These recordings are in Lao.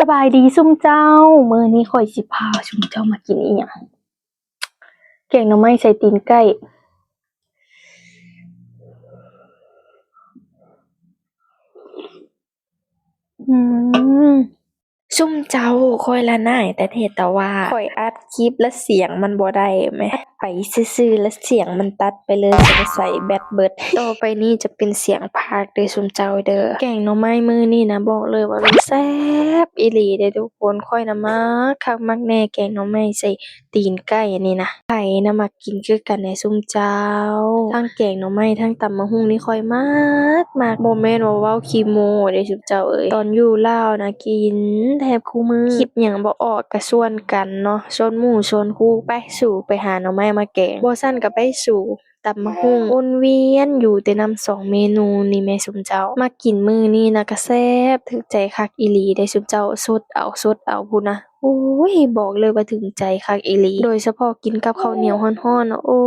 ສະບາຍດີຊຸມເຈົ້າ, ມື້ນີ້ຂ້ອຍຊິພາຊຸມເຈົ້າມາກິນອີ່ຫຍັງ? ແກງໜໍ່ໄມ້ໃສ່ຕີນໄກ່. ອືມ ຊຸມເຈົ້າ, ຂ້ອຍລະໜ້າຍແຕ່ເທດຕະວ່າ ຂ້ອຍອັດຄລິບລະສຽງມັນບໍ່ໄດ້ແມ. ໄປຊື່ໆ ລະສຽງມັນຕັດໄປເລີຍ, ສົງໄສແບັດເບິດ. ຕໍ່ໄປນີ້ຈະເປັນສຽງພາກເດີຊຸມເຈົ້າເດີ. ແກງໜໍ່ໄມ້ມື້ນີ້ນະ ບອກເລີຍວ່າມັນແຊບອີ່ຫຼີເດ້ທຸກຄົນ. ຂ້ອຍນະມັກຄັກມັກແນ່ ແກງໜໍ່ໄມ້ໃສ່ຕີນໄກ່ນີ້ນະ. ໃຜນະມັກກິນຄືກັນແດ່ຊຸມເຈົ້າ? ທັງແກງໜໍ່ໄມ້ ທັງຕຳບັກຫຸ່ງນີ້ຂ້ອຍມັກໆ. ບໍ່ແມ່ນວ່າເວົ້າຂີ້ໂມ້ເດ້ຊຸມເຈົ້າເອີຍ. ຕອນຢູ່ລາວນະ ກິນແທບຄູ່ມື້. ຄລິບຫຍັງບໍ່ອອກກະຊວນກັນເນາະ, ຊວນໝູ່ຊວນຄູ່ ໄປ ສູໄປຫາໜໍ່ໄມ້ມາແກງ, ບໍ່ຊັ້ນກະໄປ ສູ ຕຳບັກຫຸ່ງ. ວົນວຽນຢູ່ແຕ່ນຳສອງເມນູນີ້ແມຊຸມເຈົ້າ. ມາກິນມື້ນີ້ນະກະແຊບ ຖືກໃຈຄັກອີ່ຫຼີເດ້ຊຸມເຈົ້າ. ສົດເອົາ ສົດເອົາພຸ້ນນະ. ໂອ້ຍ ບອກເລີຍວ່າຖືກໃຈຄັກອີ່ຫຼີ, ໂດຍສະເພາະກິນກັບເຂົ້າໜຽວຮ້ອນໆ ໂອ້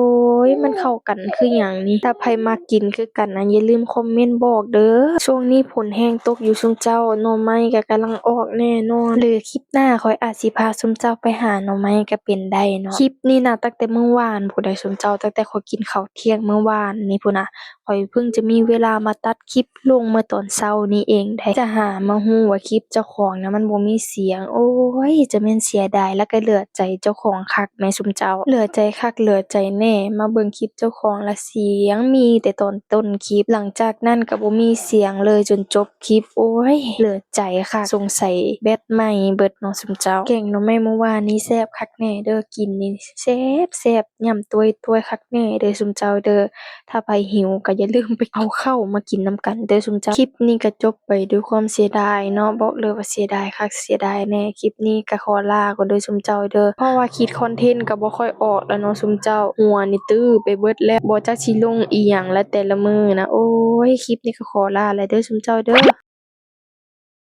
ຍ ມັນເຂົ້າກັນຄືຫຍັງນີ້. ຖ້າໃຜມັກກິນຄືກັນນະ ຢ່າລືມຄອມເມັນບອກເດີ. ຊ່ວງນີ້ຝົນແຮງຕົກຢູ່ຊຸມເຈົ້າ, ໜໍ່ໄມ້ກະກຳລັງອອກແນ່ນອນ. ຫຼືຄລິບໜ້າຂ້ອຍອາດຊິພາຊຸມເຈົ້າໄປຫາໜໍ່ໄມ້ກະເປັນໄດ້ເນາະ. ຄລິບນີ້ນະ ຕັ້ງແຕ່ມື້ວານພຸ້ນໃດ໋ຊຸມເຈົ້າ, ຕັ້ງແຕ່ຂ້ອຍກິນເຂົ້າທ່ຽງມື້ວານນີ້ພຸ້ນນະ. ຂ້ອຍເພິ່ງຈະມີເວລາມາຕັດຄລິບລົງເມື່ອຕອນເຊົ້ານີ້ເອງໃດ໋. ຈະຫາມາຮູ້ວ່າຄລິບເຈົ້າຂອງນະ ມັນບໍ່ມີສຽງ. ໂອ້ຍ ຈະແມ່ນເສຍດາຍ ແລະກະເຫຼືອໃຈເຈົ້າຂອງຄັກແມຊຸມເຈົ້າ. ເຫຼືອໃຈຄັກເຫຼືອໃຈແນ່. ມາເບິ່ງຄລິບເຈົ້າຂອງລະ ສຽງມີແຕ່ຕອນຕົ້ນຄລິບ. ຫຼັງຈາກນັ້ນກະບໍ່ມີສຽງເລີຍຈົນຈົບຄລິບ. ໂອ້ຍ ເຫຼືອໃຈຄັກ. ສົງໄສແບັດໄໝ້ເບິດເນາະຊຸມເຈົ້າ. ແກງໜໍ່ໄມ້ມື້ວານນີ້ແຊບຄັກແນ່ເດີ. ກິນນີ້ແຊບໆ ຫຍ້ຳຕວຍໆ ຄັກແນ່ເດີຊຸມເຈົ້າເດີ. ຖ້າໃຜຫິວກະຢ່າລືມໄປເອົາເຂົ້າມາກິນນຳກັນເດີຊຸມເຈົ້າ. ຄລິບນີ້ກະຈົບໄປດ້ວຍຄວາມເສຍດາຍເນາະ, ບອກເລີຍວ່າເສຍດາຍຄັກເສຍດາຍແນ່. ຄລິບນີ້ກະຂໍລາກ່ອນເດີຊຸມເຈົ້າເດີ, ເພາະວ່າຄິດຄອນເທັນກະບໍ່ຄ່ອຍອອກແລ້ວເນາະຊຸມເຈົ້າ. ຫົວນີ້ຕື້ໄປເບິດແລ້ວ, ບໍ່ຈັກຊິລົງອີ່ຫຍັງລະແຕ່ລະມື້ນະ. ໂອ້ຍ ຄລິບນີ້ກະຂໍລາແລ້ວເດີຊຸມເຈົ້າເດີ.